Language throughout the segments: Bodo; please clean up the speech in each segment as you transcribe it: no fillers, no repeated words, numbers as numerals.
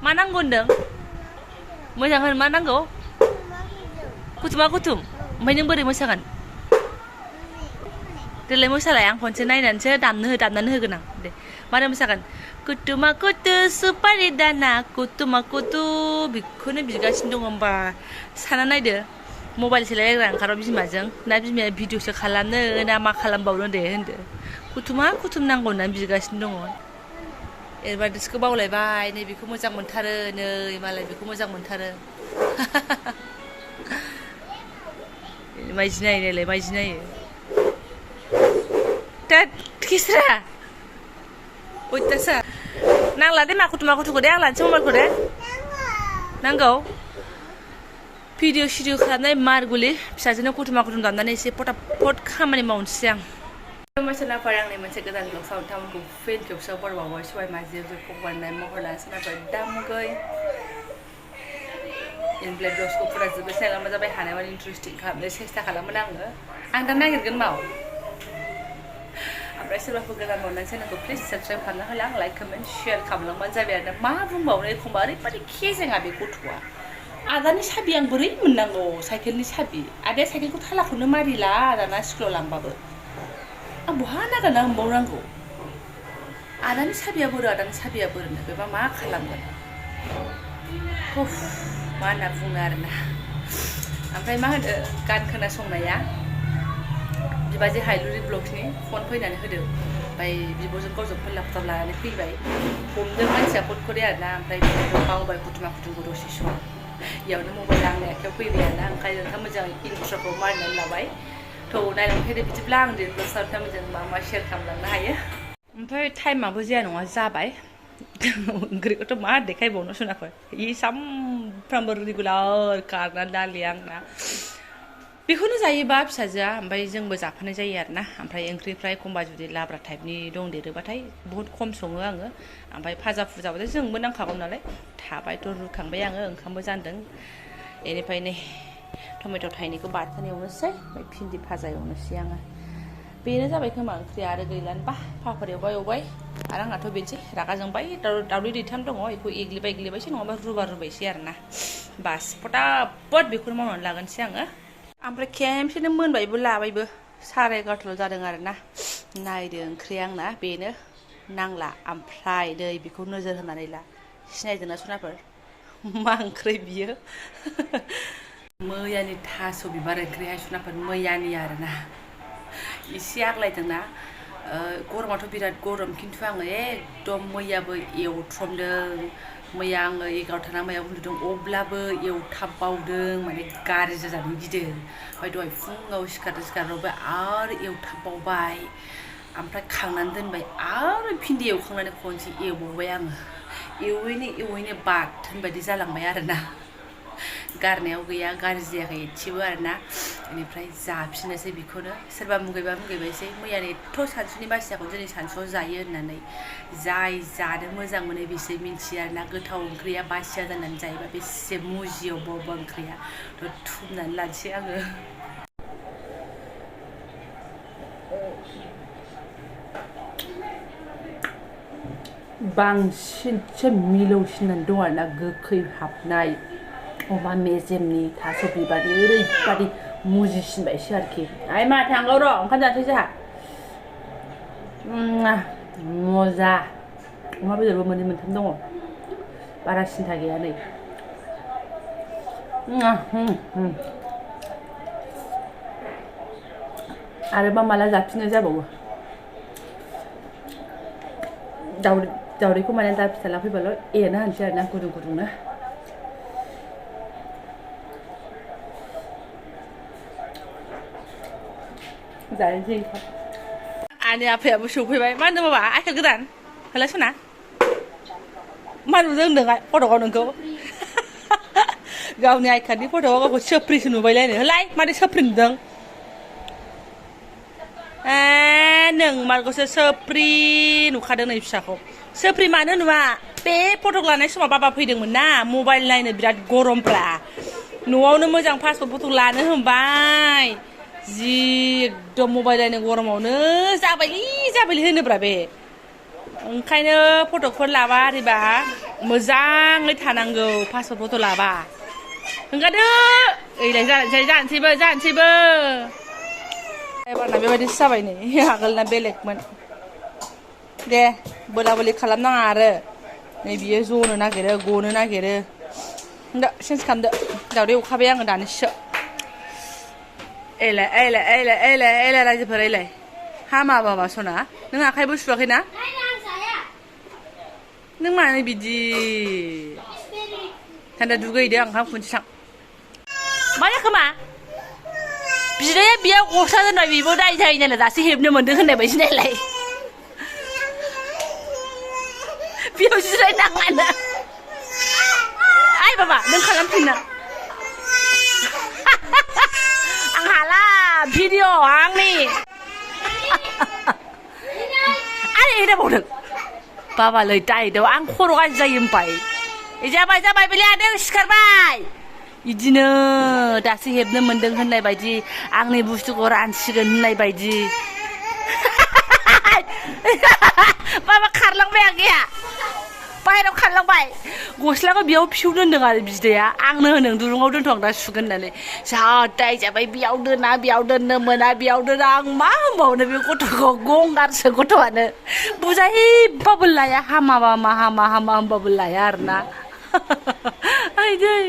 मा नांगौ होनदों मोजां होन मा नांगौ कुथुमा कुथुम ओमफ्राय नों बोरै मोसागोन देलाय मोसालाय आं खनसे नायनानैसो दामनानै होगोन आं दे मारै मोसागोन कुटुमा कुटु सुपारि दाना कुटुमा कुटु बेखौनो बिगासिनो दङ होमबा साना नायदो मबाइल सेलायग्रा ओंखारबाय बिमाजों ना बिमाया भिडिअसो खालामनो ना मा खालामबावनो दे होनदो कुटुमा कुटुम नांगौ होननानै बिगासिनो दङ एडभार्टाइजखौ बावलायबाय नै बेखौ मोजां मोनथारो नै मालाय बेखौ मोजां मोनथारो माइदि नायो नायलाय माइदि नायो दा किसरा अयथासार नांला दे मा कुटुमखौ दे आं लानोसै मबाइलखौ दे नांगौ भिडिअ सिडिअ खालामनाय मारगुलि फिसाजोनो कुटुमा कुटुम दामनानै एसे फटाफट खामानि मावनोसै आं मोसानाफोर आंनि मोनसे गोदान ब्लग सावथामखौ फेन खेबसेयाव बरबावबाय सबाय माजे फगबारनाय महर लासनाफोर दामुगै इनप्ले ब्लग्सखौ फुरा जोबोद खालामबा जाबाय हानायमानि इन्टारेस्टिं खालामनो सेस्था खालामोन आं दा नागिरगोन माव ओमफ्राय सोरबाफोर गोदान मोननाय चेनेलखौ प्लिज साबस्क्राइब खालामना होला आं लाइक कमेन्ट शेयार खालामलांबानो जाबाय आरो मा बुंबावनो एखमबा ओरैबायदि खेजेङा बे गथ'आ आदानि साबि आं बोरै मोननांगौ साइकेलनि साबि आदाया साइकेलखौ थालाखौनो मारिला दाना स्कुलाव लांबाबो आं बहा नागिरना मोनबावनांगौ आदानि साबिया बोरो बेबा मा खालामगोन मा होनना बुङो आरोना ओमफ्राय मा होनो गान खोनासंनाया बिबाजै हायलुरि ब्लग्सनि फन फैनानै होदों ओमफ्राय बिब'जों गावजों फोलाबथाब लानानै फैबाय हमदों मानसिया फटखरि आरोना ओमफ्राय बावबाय कुटुमा कुटुमखौ दसे सम इयावनो मबाइल आंनि आखायाव फैबाय आरोना ओंखायनो ओंखाम मोजां इन्ट्र'खौ मारिनानै लाबाय थ' नायलांफैदो बिदिब्ला आं दिनै सानफ्रामबो मा मा शेयार खालामलांनो हायो ओमफ्राय टाइमाबो जाया नङा जाबाय ओंख्रिखौथ' मा देखायबावनो सुनाफोर सामफ्रामबो रेगुलार खारना दालिया आंना बेखौनो जायोबा फिसाजोआ ओमफ्राय जोंबो जाफानाय जायो आरोना ओमफ्राय ओंख्रिफ्रा एखमबा जुदि लाब्रा टाइपनि दंदेरोबाथाय बहुद खम सङो आङो ओमफ्राय फाजा फुजाबाथाय जोंबो नांखागौ नालाय थाबायथ' रुखांबाय आङो ओंखामबो जानदों बेनिफ्राय नै टमेट' थाइनैखौ बाथोन एवनोसै ओमफ्राय भिन्दि फाजा एवनोसै आङो बेनो जाबाय खोमा ओंख्रिया आरो गैलानोबा पापर एवबाय आरो आंनाथ' बेनोसै रागा जोंबाय दावदै दैथाम दङ बेखौ एग्लिबायसै नङाबा रुबायसै आरोना बास फटाफट बेखौनो मावनानै लागोनसै आङो ओमफ्राय खेमसेनो मोनबायबो लाबायबो 11:30 जादों आरोना नायदो ओंख्रिया आंना बेनो नांला ओमफ्राय नै बेखौ नोजोर होनानै ला सिनायदोंना सनाफोर मा ओंख्रि बियो मैयानि थास' बिबार ओंख्रिहाय सनाफोर मैयानि आरोना एसे आग्लायदोंना गरमाथ' बिराद गरम खिन्थु आङो एकदम मैयाबो एवथ्रमदों मैया आङो 11:00 ना मायाव उन्दुदों अब्लाबो एवथाबबावदों माने गाज्रि जाजानो गिदों ओमफ्राय दहाय फुङाव सिखारबाय आरो एवथाबबावबाय ओमफ्राय खांनानै दोनबाय आरो भिन्दि एवखांनानै खनसे एवबावबाय आङो एवैनो बाथोन बायदि जालांबाय आरोना गारनायाव गैया गाज्रि जायाखै एसेबो आरोना बेनिफ्राय जाफिननोसै बेखौनो सोरबा मुगैबायसै मैयानि एथ' सानसुनि बासियाखौ दिनै सानसुआव जायो होननानै जाय जानो मोजां मोनो बिसोर मिन्थियो आरोना गोथाव ओंख्रिया बासिया जानानै जायोबा बेसे मुजियाव बबेबा ओंख्रिया थ' थुमनानै लानोसै आङो बांसिनसो मिलौसिननानै दं आरोना गोखै हाबनाय अमा मेजेमनि थास' बिबारनि ओरैबादि मुजिसिनबायसो आरोखि आइ मा थांगौ र' ओंखाम जानोसै जोंहा मजा अमा बेदरबो 2-3 दङ बारा सिन्था गैया नै आरोबा माला जाफिननाय जाबावो दावदैखौ माने दा फिसा लाफैबाल' एरना होनोसै आरोना गुदुंनो जानोसै आंनि आफायाबो सफैबाय मा होनदों बाबा आइखेल गोदान होला सना मा नुदों होनदों फट'आव नोंखौ गावनि आइकार्डनि फट'आव गावखौ सोप्रिसो नुबायलायनो होलाय मादै सोप्रि नुदों नों मारगौसो सोप्रि नुखादों नै फिसाखौ सोप्रि मानो नुवा बे फट' लानाय समाव बाबा फैदोंमोन ना मबाइल नायनो बिराद गरमब्रा न'आवनो मोजां पासपर्ट फट' लानो होनबाय जि एकदम मबाइल नायनो गरमावनो जाबायलै होनोब्रा बे ओंखायनो फट'फोर लाबा आरिबा मोजाङै थानांगौ पासपर्ट फट' लाबा ओंखारदो ओइलाय जानोसैबो एबारना बेबायदिसो जाबाय नै आगोलना बेलेगमोन दे बोला बोलि खालामनाङा आरो नै बियो जनो नागिरो गनो नागिरो दा चेन्ज खालामदो दावदै अखाबाय आङो दानिसो एलाय रायजोफोर एलाय हामा बाबा सना नों आखाइबो सुवाखैना नों मानो बिदि थान्दा दुगैदो आं ओंखाम खुनसि थां मा जाखो मा बिदाया बेयाव गस्ला दोनबाय बेबो दाय जायो नालाय दासो हेबनो मोनदों होननाय बायदि नालाय बेयाव जिरायनाङानो आइ बाबा नों खालामफिनना आं हाला भिडिअ आंनि आरे हेदा बावदों बाबालै दायदाव आं खर' गाज्रि जायो ओमफ्राय जाबाय बेले आदै सिखारबाय बिदिनो दासो हेबनो मोनदों होननाय बायदि आंनि बुस्थुखौ रानसिगोन होननाय बायदि बाबा खारलांबाय आगैया बाहेरायाव खारलांबाय गस्लाखौ बेयाव फिसौ दोनदों आरो बिदाया आंनो होनदों दुरुङाव दोनथ' आं दा सुगोन होननानै जा दाय जाबाय बेयाव दोननो मोना बेयाव दोना आं मा होनबावनो बे गथ'खौ गंगारसो गथ'आनो बुजायबाबो लाया हामाबा मा हामा होनबाबो लाया आरोना आइदै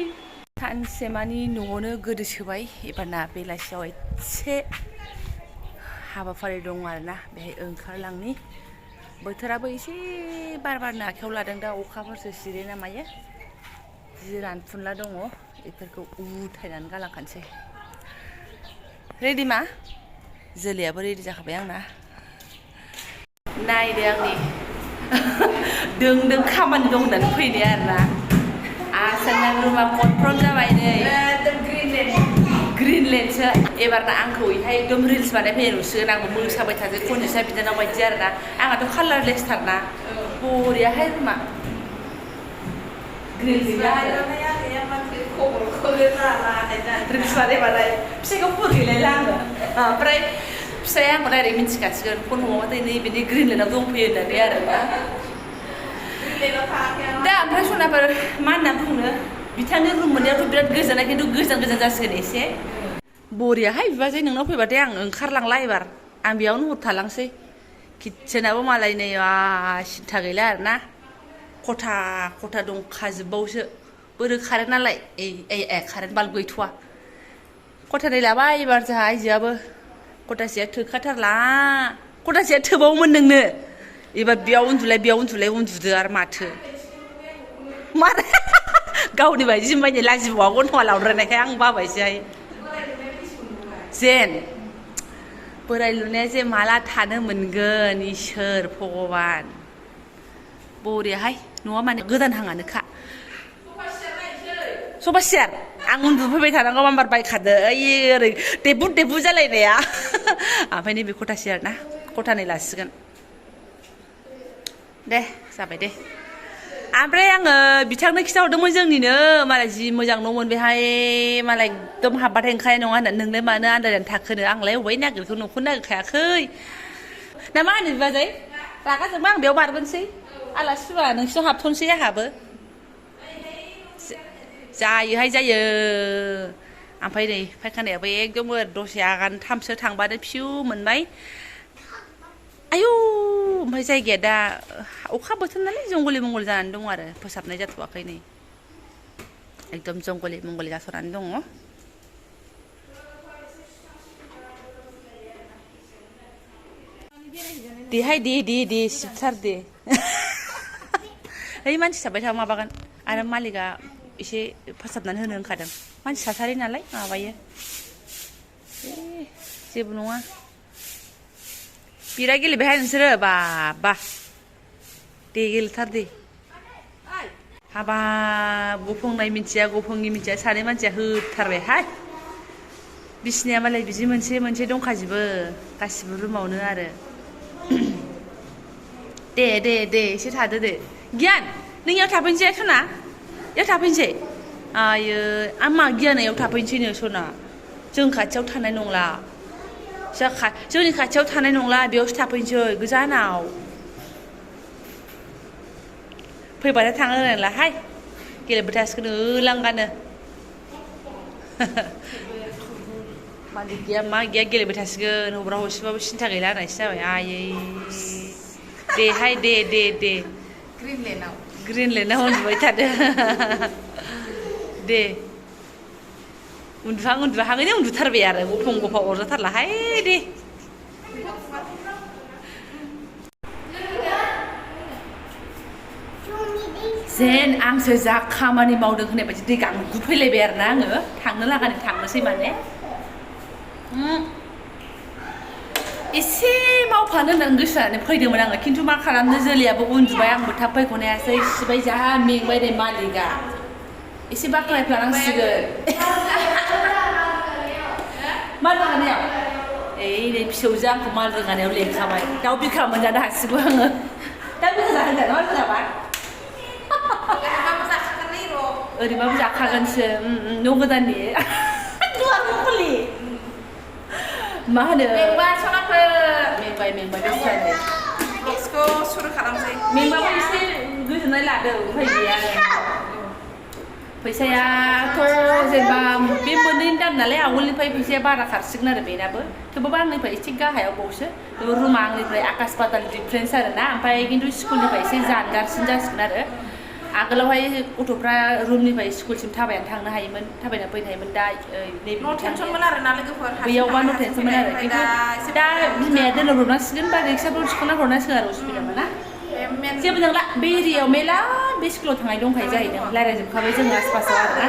सानसेमानि न'आवनो गोदोसोबाय एबारना बेलासियाव एसे हाबाफारि दं आरोना बेहाय ओंखारलांनि बोथोराबो एसे बारनो आखायाव लादों दा अखाफोरसो सिरि ना मायो जि रानफुनला दङ बेफोरखौ उथायनानै गालांखानोसै रेडि मा जोलैयाबो रेडि जाखाबाय आंना नायदो आंनि दों खामानि दं होननानै फैनाय आरोना आसाना रुमा कनफार्म जाबाय नै ग्रिनलेन्डसो एबारना आंखौ बेहाय एकदम रिल्स बानायफैनाय नुसिगोन आंबो मोसाबाय थाजों खनजिसा बिनानाव बायदि आरोना आंहाथ' कालारलेसथारना बरियाहाय रुमा रिल्स बानाय फिसाइखौ फोगैलायला आङो ओमफ्राय फिसाया आंखौ डाइरेक्ट मिन्थिखासिगोन फन हमाबाथाय नैबेनि ग्रिनलेन्डआव दंफैयो होननानै आरोना दा ओमफ्राय सनाफोर मा होनना बुंनो बिथांनि रुम मोननायावथ' बिराद गोजाना खिन्थु गोजान जासिगोन एसे बरियाहाय बिबाजै नोंनाव फैबाथाय आं ओंखारलांला एबार आं बेयावनो हर थालांसै किटसेनाबो मालाय नै सिन्था गैला आरोना खथा दंखाजोबबावसो बोरो कारेन्ट नालाय कारेन्ट बाल्ब गैथ'वा खथानै लाबाय एबार जोंहा आइजोआबो खथासेया थोखाथारला खथासेया थोबावोमोन नोंनो एबार बेयाव उन्दुदो आरो माथो मार गावनि बायदि जोंबायनो लाजिबावा गन्थ'आ लावद्रायनायखाय आं बाबायसोहाय जेन बोराय लुनाया जे माला थानो मोनगोन इसोर भगबान बरियाहाय न'आ माने गोदान हाङानोखा सफा सियार आं उन्दुफैबाय थानांगौ माम्बार बायखादो ओरै देबु जालायनाया ओमफ्राय नैबे खथा सियार ना खथानै लासिगोन दे जाबाय दे ओमफ्राय आङो बिथांनो खिथाहरदोंमोन जोंनिनो मालाय जि मोजां न'मोन बेहाय मालाय एकदम हाबबाथाय ओंखारनाय नङा होननानै नोंलाय मानो आन्दायनानै थाखोनो आंलाय अबेहाय नागिरखो न'खौ नागिरखायाखै ना मा होनो बिबाजै रागा जोंबा आं बेयाव बारबोनोसै आलासि फैबा नोंसिनाव हाबथ'नोसै आंहाबो जायो ओमफ्राय नै फायखानायाबो एकदम दसे आगान थामसो थांबानो फिउ मोनबाय आयौ ओमफ्राय जायगाया दा अखा बोथोर नालाय जंगलि मंगल जानानै दं आरो फोसाबनाय जाथ'वाखै नै एकदम जंगलि मंगलि जाथ'नानै दङ देहाय दे सिबथार दे ओइ मानसि थाबाय थाबा माबागोन आरो मालिकआ एसे फोसाबनानै होनो होनखादों मानसि थाथारि नालाय माबायो जेबो नङा बिराद गेलेबायहाय नोंसोरो बा दे गेलेथार दे हाबा गफंनाय मिन्थिया गफंनि मिन्थिया सानै मानसिया होथारबायहाय बिसिनाया मालाय बिदि मोनसे दंखाजोबो गासिबो रुमावनो आरो दे एसे थादो दे गियान नों याव थाफैनोसै सना याव थाफैनोसै आयो आम्मा गियाना याव थाफैनोसैनो सना जों खाथियाव थानाय नंला जोंनि खाथियाव थानाय नंला बेयावसो थाफैनोसै गोजानाव फैबाथाय थाङो होनलाहाय गेलेबाय थासिगोन लांगानो मालिक गैया मा गैया गेलेबाय थासिगोन हब्रा हसिबाबो सिन्था गैला होननायसो जाबाय आयै देहाय दे ग्रिनलेण्डआव उन्दुबाय थादो दे उन्दुहाङैनो उन्दुथारबाय आरो गफं गफा अरजाथारलाहाय दे जेन आंसो जा खामानि मावदों होननाय बायदि दै गांगुफैलायबाय आरोना आङो थांनो लागानो थांनोसै माने एसे मावफानो होननानै गोसो जानानै फैदोंमोन आङो खिन्थु मा खालामनो जोलैयाबो उन्दुबाय आंबो थाब फैख'नो हायासै सिबाय जा मेंबाय नै मालिकआ एसे बाख्नायफ्लानांसिगोन माल रोगानायाव नै फिसौजो आंखौ माल रोगानायाव लेंखाबाय दाउ बिखा मोनजानो हासिगौ आङो दाउ बिखा जाहोगोन माल रोगाबा ओरैबाबो जाखागोनसो न' गोदाननि दुवार मुखुलि मा होनो मेंबाय दसेनो ब्लग्सखौ सुरु खालामसै मेंबाबो एसे गोजोननाय लादों उफाय गैया फैसायाथ' जेनेबा बे मोननैनि दाम नालाय आवगोलनिफ्राय फैसाया बारा खारसिगोन आरो बेनाबो थेवबाबो आंनिफ्राय एसे गाहायाव बावसो रुमा आंनिफ्राय आकाश पाताल डिफारेन्स आरोना ओमफ्राय खिन्थु स्कुलनिफ्राय एसे जानगारसिन जासिगोन आरो आगोलावहाय गथ'फ्रा रुमनिफ्राय स्कुलसिम थाबायनानै थांनो हायोमोन थाबायना फैनो हायोमोन दा नैबे न' टेनसनमोन आरोना लोगोफोर बैयावबा न' टेनसनमोन आरो खिन्थु दा बिमाया दोनहरनांसिगोन बा रिक्साफोर थिखोना हरनांसिगोन आरो उसुबिदा मोना जेबो नंला बे एरियायाव मेला बे स्कुलाव थांनाय दंखायो जाहैदों रायज्लायजोबखाबाय जों आसपासाव आरोना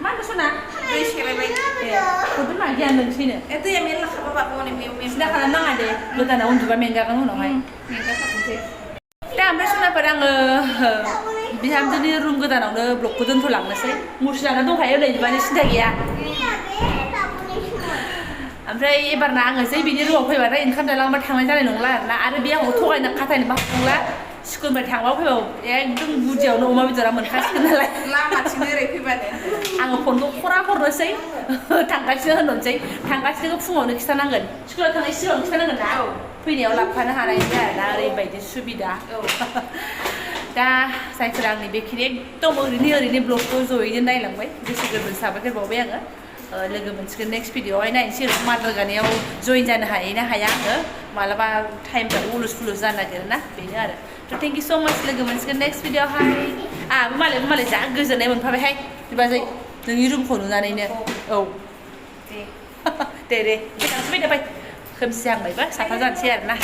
मा होनो सना दै सेलायबाय गथ'फोर मा गियान लोंसैनो दैया मेरला खाबा हनै बेयाव सिन्था खालामनाङा दे गोदानाव उन्दुबा मेंगागोन उनावहाय मेंगाखाथोंसै दा ओमफ्राय सनाफोर आङो बिहामजोनि रुम गोदानावनो ब्लगखौ दोनथ'लांनोसै मुरसिनानो दंखायो नै माने सिन्था गैया ओमफ्राय एबारना आङो जै बिनि रुमाव फैबाथाय ओंखाम जालांबा थांनाय जानाय नंला आरोना आरो बे आंखौ थगायना खाथायनोबो हानांला स्कुलनिफ्राय थांबा फैबाबो एकदम गुदियावनो अमा बेदरा मोनखासिगोन नालाय लामाथिं ओरै फैबानो आङो फनखौ खरा हरनोसै थांगासिनो होनहरनोसै थांगासिनो फुङावनो खिथानांगोन स्कुलाव थांनाय सिगाङावनो खिथानांगोन ना फैनायाव लाबोफानो हानाय आरोना ओरैबायदि सुबिदा दा जायफोर आंनि बेखिनि एकदम ओरैनो ब्लगखौ जयैनो नायलांबाय गोसो गोरबो साबायखर बावबाय आङो लोगो मोनसिगोन नेक्स्ट भिडिअआवहाय नायनोसै माल रोगानायाव जइन जानो हायो ना हाया आङो मालाबा टाइमफ्राबो उलुस फुलुस जानो नागिरो ना बेनो आरो थ' थेंक इउ स' माच लोगो मोनसिगोन नेक्स्ट भिडिअआवहाय आंहाबो मालाय जा गोजोननाय मोनफाबायहाय बिबाजै नोंनि रुमखौ नुनानैनो औ दे थांसै फैदो खोमसि जाहांबायबा साफा जानोसै आरोना